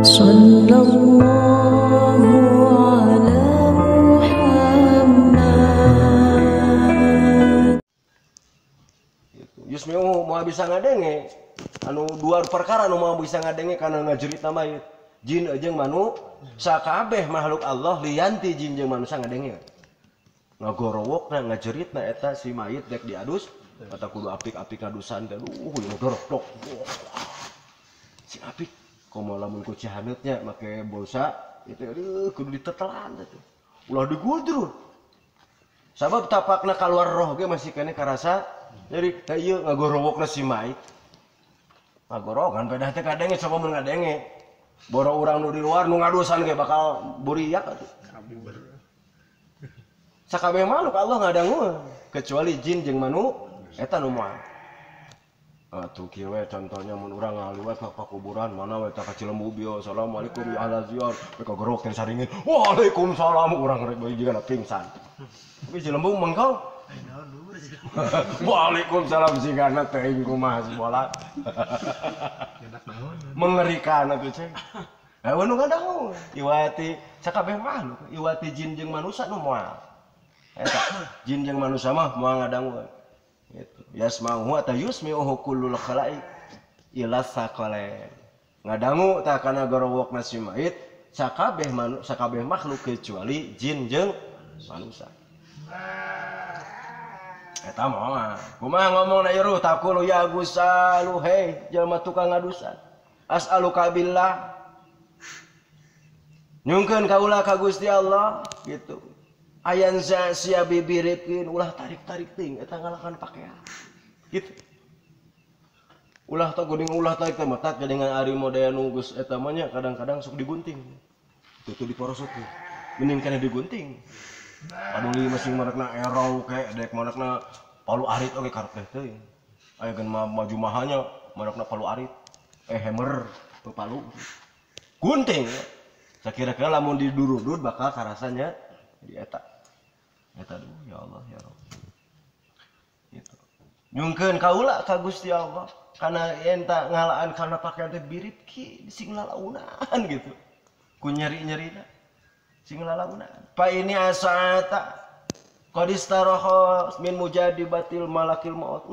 Sallallahu ala Muhammad. Yusmi'u moal bisa ngadenge anu dua perkara anu moal bisa ngadenge kana ngajerita mayit jin jeung manu sakabeh makhluk Allah lianti jin jeung manusia ngadenge ngagorowokna ngajeritna eta si mayit dek diadus kata kudu apik-apik adusan teh aduh dorok dok si apik komo lamun ku cihaneutnya make bolsa itu aduh kudu ditetelan teh ulah digudrun sabab tapakna kaluar roh ge masih keneh karasa jadi ieu ngagorowokna si mayit ngagorowokan pedah teh kadenge coba mun ngadenge boro urang nu di luar nu ngadusan ge bakal buriak atuh sakabeh makhluk Allah ngadangu kecuali jin jeung manu eta nu moal atuh kieu we contohnya mun urang ngaliwat ka pakuburan mana we ta ka Cilembu bieu assalamualaikum ya ahla ziar we kagorok teh saringin waalaikumsalam urang rek bae jiga pingsan tapi Cilembu mengkau waalaikumsalam sigana teuing kumaha si bola mengerikan atuh ceng nu ngadangu iwati sakabeh makhluk iwati jin jeung manusia nu moal eta jin jeung manusia mah moal ngadangu gitu yasma'u atau yusmi'uhu kullul khalaik ila saqalain ngadangu tah kana gorowokna si mayit sakabeh sakabeh makhluk kecuali jin jeung manusia eta mah kumaha ngomongna ieu taqulu ya gusalu hei jelema tukang ngadusan as'aluka billah nyungkeun kaula ka Gusti Allah gitu ayan sia bibiripkeun ulah tarik-tarik teuing eta ngalakan pakaian gitu ulah teh geuning ulah tarik teh matak geuningan ari model nu geus eta mah nya kadang-kadang sok digunting itu tuh diporosotkeun mending kana digunting paduli masing marekna erau ke dek marekna palu arit oge karep teh teuing aya geun maju mahanya marekna palu arit hammer palu gunting sakira-kira lamun didurudud bakal karasanya jadi eta eta duh ya Allah ya Rabb gitu nyungkeun kaula ka Gusti Allah kana enta ngalaan kana pakaian teh biripki sing lalaunan gitu ku nyeri-nyerina sing lalaunan fa ini asata qad istaraha min mujadibatil malakil maut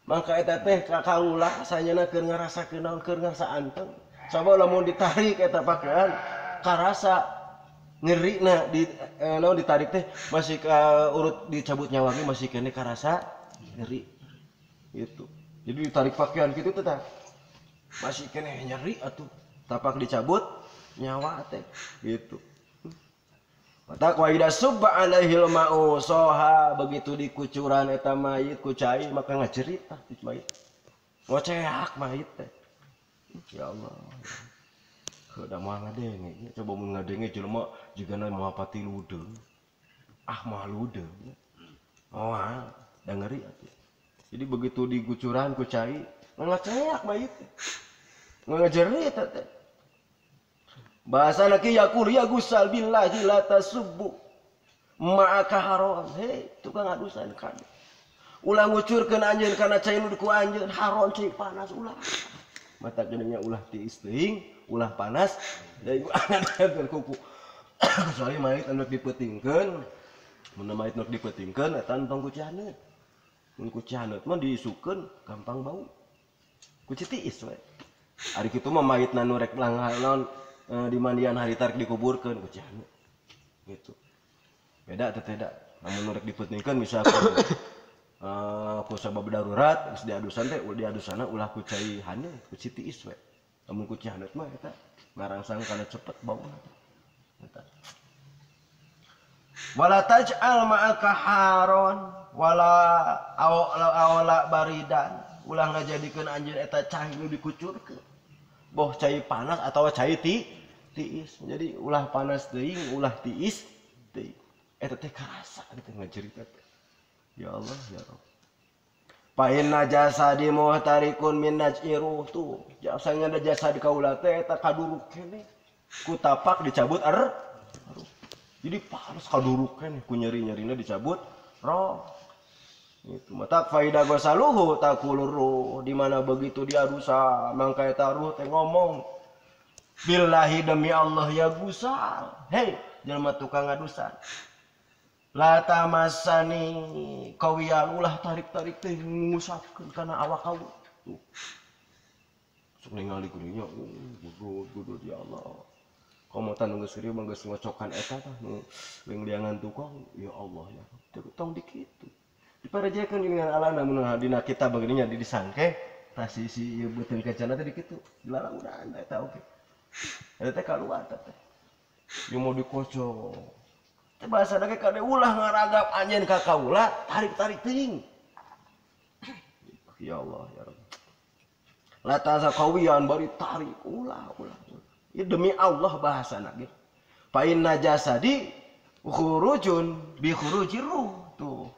mangka eta teh ka kaula sanyana keur ngarasakeun naon keur ngarasa anteng coba lamun ditarik eta pakaian karasa nyeri nah di naon ditarik teh masih urut dicabut nyawa ge masih keneh karasa nyeri gitu jadi ditarik pakaian kitu teh masih keneh nyeri atuh tapak dicabut nyawa teh gitu matak wa idza subba alaihil ma'u soha begitu dikucuran eta mayit ku cai maka ngajerit tah mayit ngoceak mayit teh ya Allah udah moal ngadenge coba mun ngadenge jelema jigana moal pati ludeung ah moal ludeung moal da ngeri atuh jadi begitu digucuran ku cai ngaceak mayit ngajerit teh bahasa laki yaqul ya gusal billahi la tasubbu ma'aka haron hei tukang adusan kan ulah ngucurkeun anjeun kana cai nu ku anjeun haron cai panas ulah mata geuning ulah tiis teuing ulah panas da ibu anak kuku kecuali mayit anu dipeutingkeun mun mayit nu dipeutingkeun eta entong ku cihaneut mun ku cihaneut mah diisukeun gampang bau ku tiis we ari kitu mah mayitna nu rek naon di mandian harita rek dikuburkeun ku cihaneut gitu beda teh tidak lamun nu rek dipeutingkeun misalkan ku sabab darurat geus diadusan teh diadusana ulah ku cai haneut ku tiis we lamun ku cihaneut mah eta ngarangsang kana cepet bauna eta wala taj'al ma'aka haron wala awla baridan ulah ngajadikeun anjeun eta cai nu dikucurkeun boh cai panas atawa cai tiis jadi ulah panas teuing ulah tiis teuing eta teh karasa gitu ngajerita teh ya Allah ya Rabb fa inna jasadi muhtarikun min naj'iruh tuh jasanya da jasad kaula teh eta kaduruk keneh ku tapak dicabut ruh jadi panas kaduruk keneh ku nyeri-nyerina dicabut roh itu mata faida gosaluhu taqulur ruh di mana begitu dia dosa mangka eta ruh teh ngomong Billahi demi Allah ya gusal. Hei, jelema tukang ngadusan. La tamasani kawiyal ulah tarik-tarik teh ngusapkeun kana awak kau. Tuh. Sok ningali geuning nya, gudud ya Allah. Komotan geus serieu mah geus ngocokan eta tah nu liangan tukang, ya Allah ya. Teu tong dikitu. Diparejekeun dengan alana mun dina kitab bageuning nya disangke tah sisi ieu beuteung kacana teh dikitu. Dilalaunan eta oge. Eta teh kaluar teh. Ieu mau dikocok. Teh bahasa ge kade ulah ngaragap anjeun ka kaula, tarik-tarik teuing. Ya Allah ya Rabb. La tazakawiyan bari tarik ulah ulah. Ya demi Allah bahasana ge. Fa inna jasadi khurujun bi khurujir ruh. Tuh.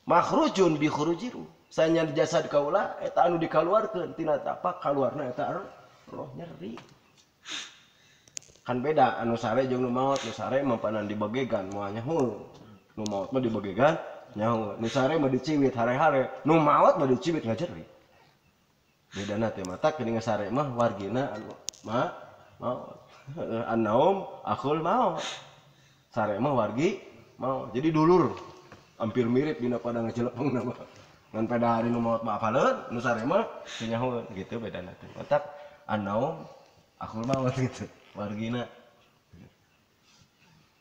Makhrujun bi khurujir ruh. Sanya jasad kaula eta anu dikaluarkeun tina tapak kaluarna eta roh nyeri. Kan beda anu sare jeung nu maot, nu sare mah panan dibagegan moal nyaho. Nu maot mah dibagegan nyaho. Nu sare mah diciwit hare-hare, nu maot mah diciwit ngajeri. Bedana teh mata geuning sare mah wargina anu ma maot. An-naum akhul maot. Sare mah wargi maot. Jadi dulur hampir mirip dina pada ngajelepeng mah. Ngan pada hari nu maot mah apaleun, nu sare mah teu nyaho gitu bedana teh. Matak an-naum akhul maot gitu. Wargina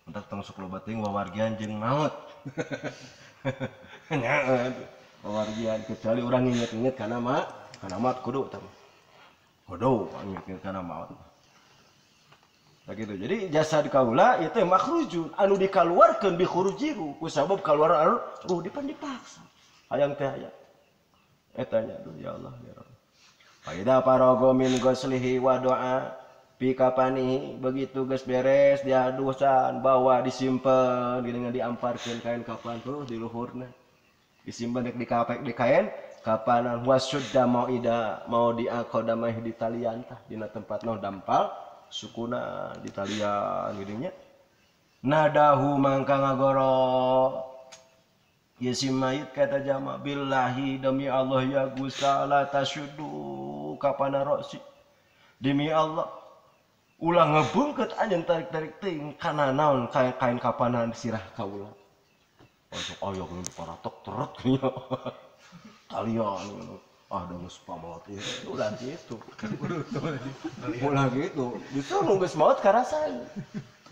entar tong sok loba teuing wawargian jeung maot. Nya wawargian kecuali urang nginget-nginget kana ma kana maot kudu tah. Kudu nginget-nginget kana maot. Tah kitu. Jadi jasad kaula ieu teh makhrujun anu dikaluarkeun bi khurujiru ku sabab kaluar ruh dipan dipaksa. Hayang teh aya. Eta nya aduh ya Allah ya Rabb. Faida parago min ghuslihi wa doa pikapani begitu geus beres diadusan bawa disimpen geuningan diamparkeun kain kapan tuh di luhurna disimpen rek dikapek di kain kapanan wasudda mau ida mau diaqodamah di talian tah dina tempat noh dampal sukuna di talian geuning nya nadahu mangka ngagoro ieu si mayit kata jama billahi demi Allah ya gusala tasyuddu kapana roksi demi Allah ulah ngebungket anjeun tarik-tarik teuing kana naon kain kapanan sirah kaula. Masuk aya geuning diparatok teret nya. Talian ah da geus pamaot ieu. Ulah kitu. Ulah kitu. Justru nu geus maot karasan.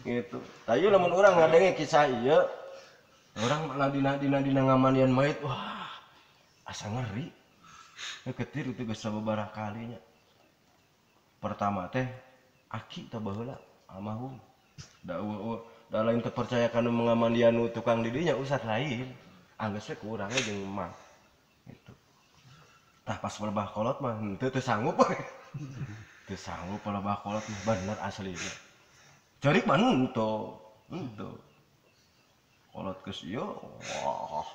Gitu. Tah ieu lamun urang ngadenge kisah ieu, urang malah dina ngamandian mayit, wah asa ngeri. Ketir itu geus sababaraha kalinya. Pertama teh aki teh baheula almarhum. Da da lain teu percaya kana mengamandian nu tukang di dinya usah lain. Anggeus we ku urang jeung mah. Gitu. Tah pas palebah kolot mah henteu teu sanggup. Teu sanggup palebah kolot mah bener aslina. Jarik mah henteu. Henteu. Kolot geus ieu wah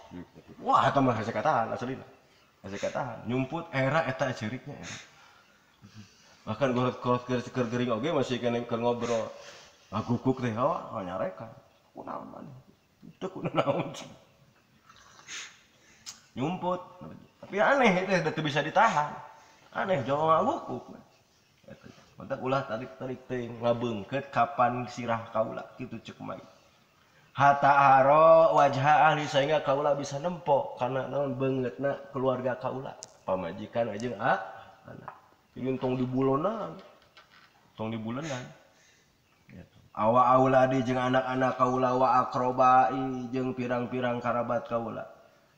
wah eta mah hese katahan aslina. Hese katahan nyumput era eta jeriknya era. Bahkan kolot keur gering oge masih kena keur ngobrol. Ngaguguk teh hawa nyarekan. Kunaon maneh? Teu kunaon. Nyumput. Tapi aneh itu teu bisa ditahan. Aneh jauh ngaguguk. Mantap ulah tarik-tarik teh ngabeungkeut kapan sirah kaula kitu ceuk mai. Hatta aro wajha ahli sehingga kaula bisa nempo kana naon beungeutna keluarga kaula, pamajikan jeung anak. Ini tong dibulonan. Tong dibulenan. Gitu. Awa auladi jeung anak-anak kaula wa akrobai jeung pirang-pirang karabat kaula.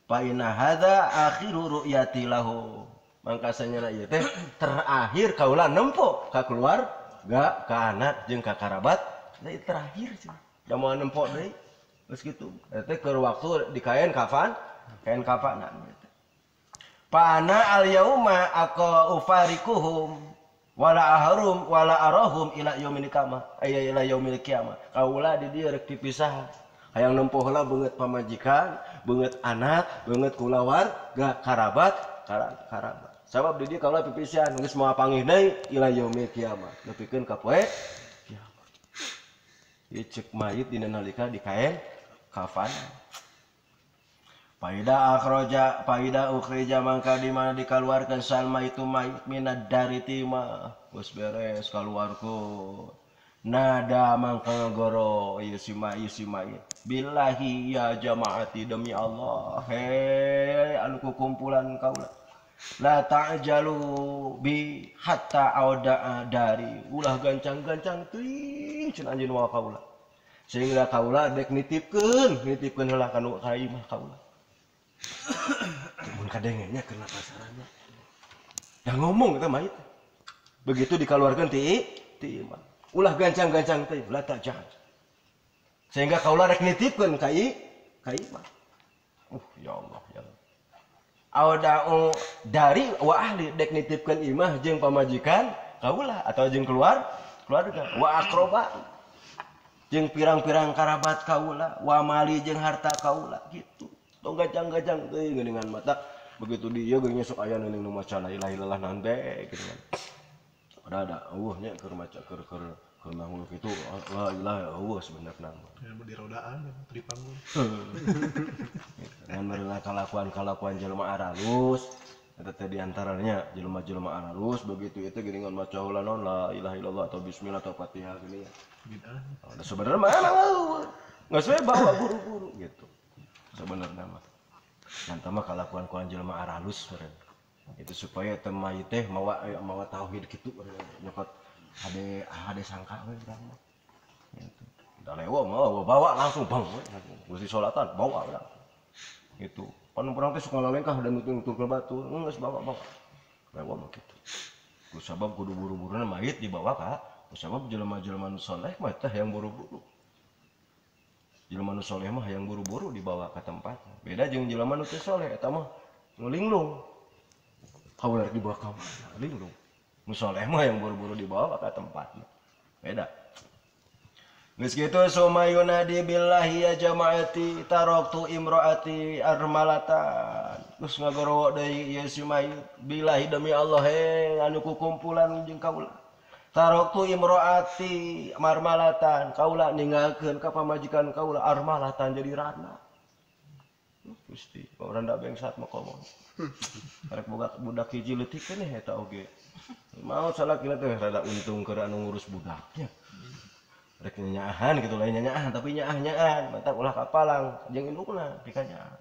Fa inna hadza akhiru ru'yati lahu. Mangka sanyana ieu teh terakhir kaula nempo ka keluarga, ka anak jeung ka karabat. Da terakhir cenah. Da moal nempo deui. Geus kitu. Eta teh keur waktu di kain kafan, kain kafanan. Fa ana al yauma aqa ufarikuhum wala ahrum wala arahum ila yaumil qiyamah ay ila yaumil qiyamah. Kaula di dieu rek dipisah. Hayang nempo heula beungeut pamajikan, beungeut anak, beungeut kulawarga, karabat, karabat. Sabab di dieu kaula pipisian geus moal panggih deui ila yaumil qiyamah. Nepikeun ka poe kiamat. Ieu ceuk mayit dina nalika di kain kafan. Paida akhraja paida ukhrija mangka di mana dikaluarkeun salma itu mayit minad dari timah geus beres kaluarkeun nada mangka ngagoro ieu si mayit billahi ya jamaati demi Allah he anu kukumpulan kaula la ta'jalu bi hatta auda dari ulah gancang-gancang teuing cenah anjeun wa kaula sehingga kaula dek nitipkeun heula kanu ka imah kaula. Mun kadengenya kena pasarannya. Dah ngomong eta mayit. Begitu dikaluarkeun ti imah. Ulah gancang-gancang teh, la ta'jal. Sehingga kaula rek nitipkeun ka imah. Ya Allah ya Allah. Auda'u dari wa ahli dek nitipkeun imah jeung pamajikan kaula atau jeung keluarga wa akroba jeung pirang-pirang karabat kaula wa mali jeung harta kaula gitu. Tong gajang-gajang teuing geuningan mata begitu dia geuning sok aya nu maca la ilaha illallah naon bae gitu kan. Ada ada eueuh nya keur maca keur keur manggul kitu la ilaha eueuh sebenarna. Ya di rodaan di panggung. Ngan meureulah kalakuan-kalakuan jelema aralus eta teh di antaranya jelema-jelema aralus begitu itu geuningan maca heula naon la ilaha illallah atau bismillah atau Fatihah geuning ya. Bid'ah. Nah, sebenarnya mah geus we bawa buru-buru gitu. Sebenarnya mah dan mah kalakuan-kalakuan jelema aralus meureun. Itu supaya teh mayit teh mawa tauhid kitu nyokot hade sangka we urang mah. Gitu. Da lewo mah bawa langsung bang we geus disolatan bawa urang. Gitu. Pan urang teh suka lalengkah dan nutur-nutur batu, geus bawa. Lewo mah kitu. Ku sabab kudu buru-buruna mayit dibawa ka, ku sabab jelema-jelema nu soleh mah teh yang buru-buru. Jelema nu soleh mah yang buru-buru dibawa ke tempat. Beda jeung jelema nu teu soleh eta mah nu linglung. Kaula rek dibawa ka mana? Linglung. Nu soleh mah yang buru-buru dibawa ke tempatnya. Beda. Geus kitu sumayunadi billahi ya jamaati taraktu imraati armalatan. Geus ngagorowo deui ieu si mayit billahi demi Allah he anu kukumpulan jeung kaula. Taraktu imroati marmalatan kaula ninggalkeun ka pamajikan kaula armalatan jadi rana. Gusti, urang da bengsat mah komo. Rek boga budak hiji leutik keneh eta oge. Mau salakina teh rada untung keur anu ngurus budaknya. Rek nyaahan kitu lain nyaahan tapi nyaah-nyaahan, matak ulah kapalang jeung indukna pikanyaah.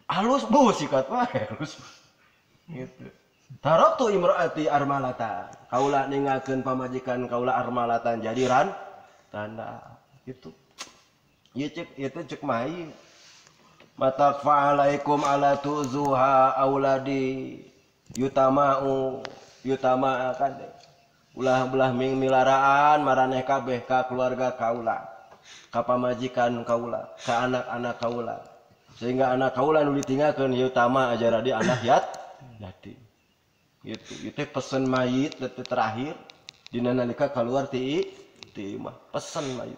Halus bu sikat wae halus. Gitu. Taraktu imraati armalatan. Kaula ninggalkeun pamajikan kaula armalatan jadi ran tanda gitu. Ieu cek ieu teh cek mai. Matak fa'alaikum ala tuzuha auladi yutama'u yutama'a kan ulah belah ming milaraan maraneh kabeh ka keluarga kaula, ka pamajikan kaula, ka anak-anak kaula. Sehingga anak kaula nu ditinggalkeun yutama ajaradi anak yatim. Gitu. Itu pesen mayit terakhir dina nalika keluar ti imah pesen mayit.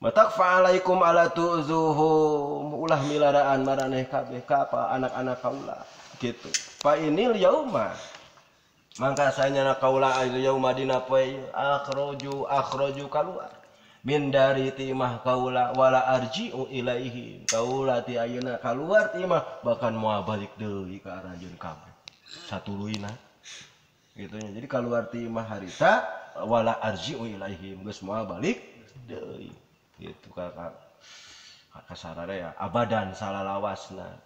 Matak fa'alaikum ala tu'zuhum ulah milaraan maraneh kabeh ka apa anak-anak kaula gitu. Fa inil yauma mangka sanyana kaula al yauma dina poe akhroju kaluar min dari ti imah kaula wala arji'u ilaihim kaula ti ayeuna kaluar ti imah bahkan moal balik deui ka aranjeun kabeh satuluyna gitu nya. Jadi kaluar ti imah harita wala arji'u ilaihim geus moal balik deui gitu ka kasarare ya abadan salalawasna.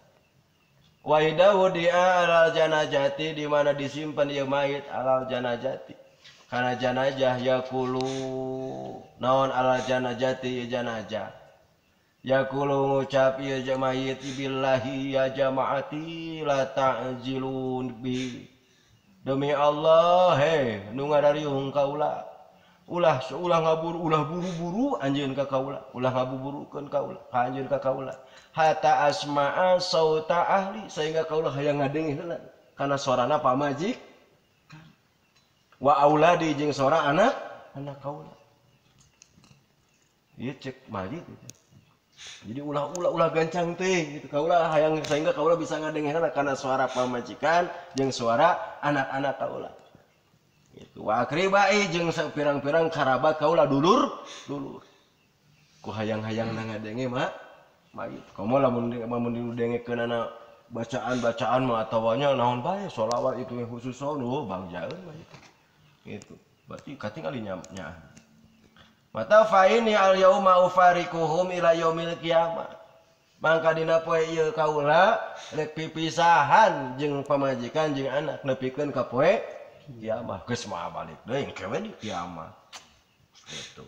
Wa idza wudi'a alal janajati di mana disimpan ieu mayit alal janajati kana janajah yaqulu naon alal janajati ieu janajah yaqulu ngucap ieu mayit billahi ya jamaati la ta'jilun bi demi Allah he nu ngarariung kaula ulah ulah ngaburu ulah buru-buru anjeun ka kaula ulah ngabuburukeun kaula ka anjeun ka kaula hatta asma'a sauta ahli sehingga kaula hayang ngadenge heula kana sorana pamajik wa auladi jeung sora anak anak kaula ieu cek majik gitu. Jadi ulah ulah ulah gancang teh gitu kaula hayang sehingga kaula bisa ngadenge heula kana suara pamajikan jeung suara anak-anak kaula gitu. Wa akribai jeung sapirang-pirang karabat kaula dulur dulur ku hayang-hayang na ngadenge mah Mayit. Komo lamun lamun didengekeunana bacaan-bacaan mah atawanya naon bae sholawat itu khusus oh bangjaeun mayit. Gitu. Berarti katingali nya. Mata fa ini al yauma ufarikuhum ila yaumil qiyamah. Mangka dina poe ieu kaula rek pipisahan jeung pamajikan jeung anak nepikeun ka poe kiamah geus mah balik deui engke we di kiamah. Gitu.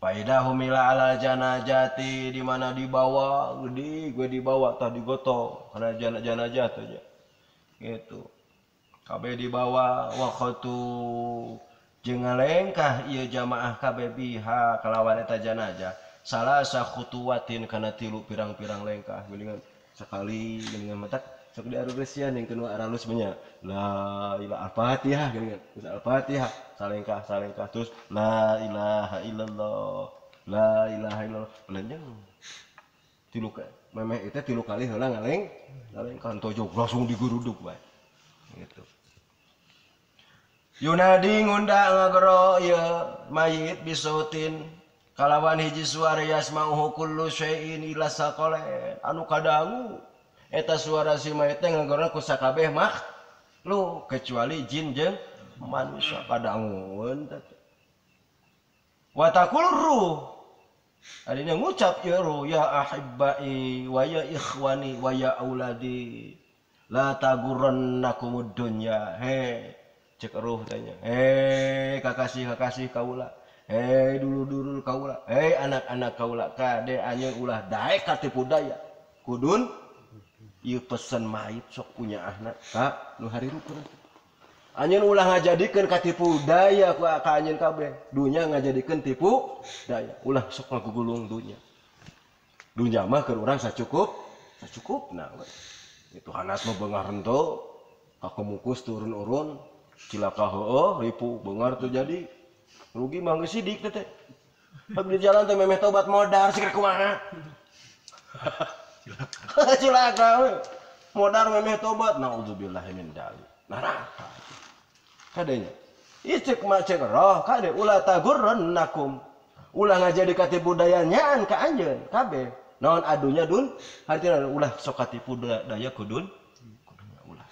Faida humila ala janajati di mana dibawa gede gue dibawa tah digotong kana janajah teh nya. Gitu. Kabeh dibawa wa khatu jeung ngalengkah ieu jamaah kabeh biha kalawan eta janajah. Salasa khutuwatin kana tilu pirang-pirang lengkah geuningan sakali geuningan matak sok diarureusian yang kedua aralus banyak la ilaha al-fatihah geuningan terus al-fatihah salengkah salengkah terus la ilaha illallah la ilaha illallah belanjang tilu memeh itu tilu kali heula ngaleng ngalengkah tojok langsung diguruduk bae gitu. Yunadi ngundang ngagero ieu mayit bisautin kalawan hiji suara yasma'uhu kullu syai'in illa saqalain anu kadangu eta suara si mayit teh ngagorna ku sakabeh makhluk kecuali jin jeung manusia kadangueun teh. Wa taqul ruh adina ngucap ya ruh ya ahibbai wa ya ikhwani wa ya auladi la tagurrannakumud dunya. He cek ruh tanya he kakasih-kakasih kaula, hei dulur-dulur kaula, hei anak-anak kaula, kade anjeun ulah daek katipu daya. Kudun ieu pesen mayit sok punya anak ka nu harirukeun. Anjeun ulah ngajadikeun katipu daya ku ka anjeun kabeh. Dunya ngajadikeun tipu daya. Ulah sok ngagugulung dunya. Dunya mah keur urang sacukup, sacukupna we. Itu hanas mah beungar henteu, kakemukus turun-urun, cilaka heueuh, ripu beungar teu jadi. Rugi mah geus sidik teh. Di jalan teh memeh tobat modar sih kumaha. Cilaka. Cilaka we. Modar memeh tobat naudzubillah min dzalik. Neraka. Kadenya. Ieu cek mah cek roh kade ulah tagurrannakum. Ulah ngajadi katipu daya nyaan ka anjeun kabeh. Naon adunya dun? Hartina ulah sok katipu daya kudun. Kudunya ulah.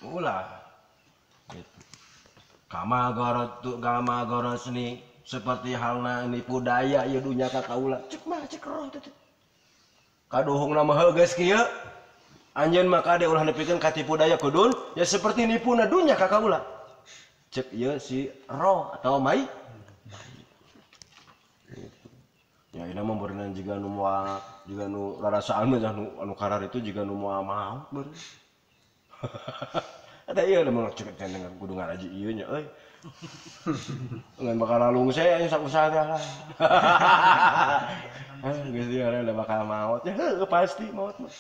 Ulah. Gitu. Kama gorot kama gorosni seperti halna nipu daya ieu dunya ka kaula cek mah cek roh teh kaduhungna mah heuh geus kieu anjeun mah kade ulah nepikeun katipu daya kudun ya seperti nipuna dunya ka kaula cek ieu si roh atau mai ya ini mah beureunan jiga nu moal jiga nu rarasaan mah anu karar itu jiga nu moal maot beureun. Ada iya udah mau cek dengan kudu ngaraji ieu nya euy. Ngan bakal lalung saya nya sakusaha lah. Geus dia udah bakal maot ya heuh pasti maot mah.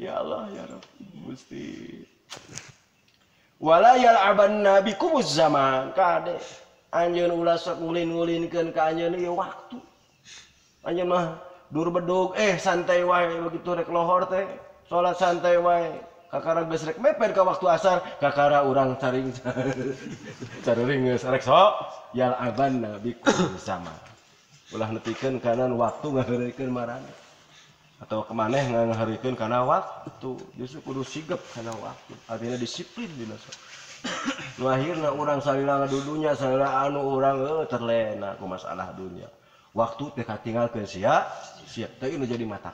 Ya Allah ya Rabb Gusti. Wala yal'abanna bikumuz zaman kade anjeun ulah sok ngulin-ngulinkeun ka anjeun ieu waktu. Anjeun mah dur bedug santai wae begitu rek lohor teh. Salat santai wae kakara geus rek meper ka waktu asar kakara urang caring caring geus rek sok yal'abanna bikum sama ulah nepikeun kana waktu ngaheureuykeun marana atau kemaneh ngaheureuykeun kana waktu justru kudu sigep kana waktu artinya disiplin dina sok nu akhirna urang salila ngadudunya salila anu urang terlena ku masalah dunya waktu teh katinggalkeun sia sia teh nu jadi mata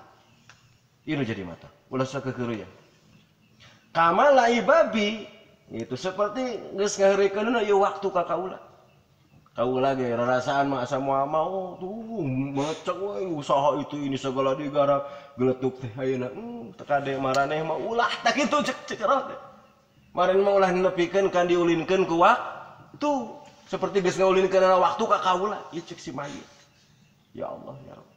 ieu nu jadi mata ulah sakeukeureuyan kama laibabi itu seperti geus ngaheureuykeunna ieu waktu ka kaula kaula ge rarasaan mah asa moal mau tuh macet we usaha itu ini segala digarap geletuk teh ayeuna teu kade maraneh mah ulah tah kitu cek cek roh teh maren mah ulah nepikeun kan diulinkeun ku waktu seperti geus ngaulinkeun waktu ka kaula ieu cek si mayit ya Allah ya Rabb.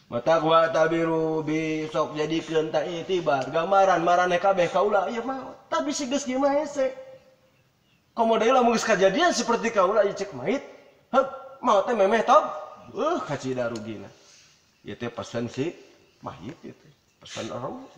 Mata wa tabiru bi sok jadikeun ta itibar gambaran maraneh kabeh kaula ieu mah tapi si geus kieu mah hese. Komo deui lamun geus kajadian seperti kaula ieu cek mayit heuk maot teh memeh tob kacida rugina. Ieu teh pesan si mayit ieu teh pesan roh.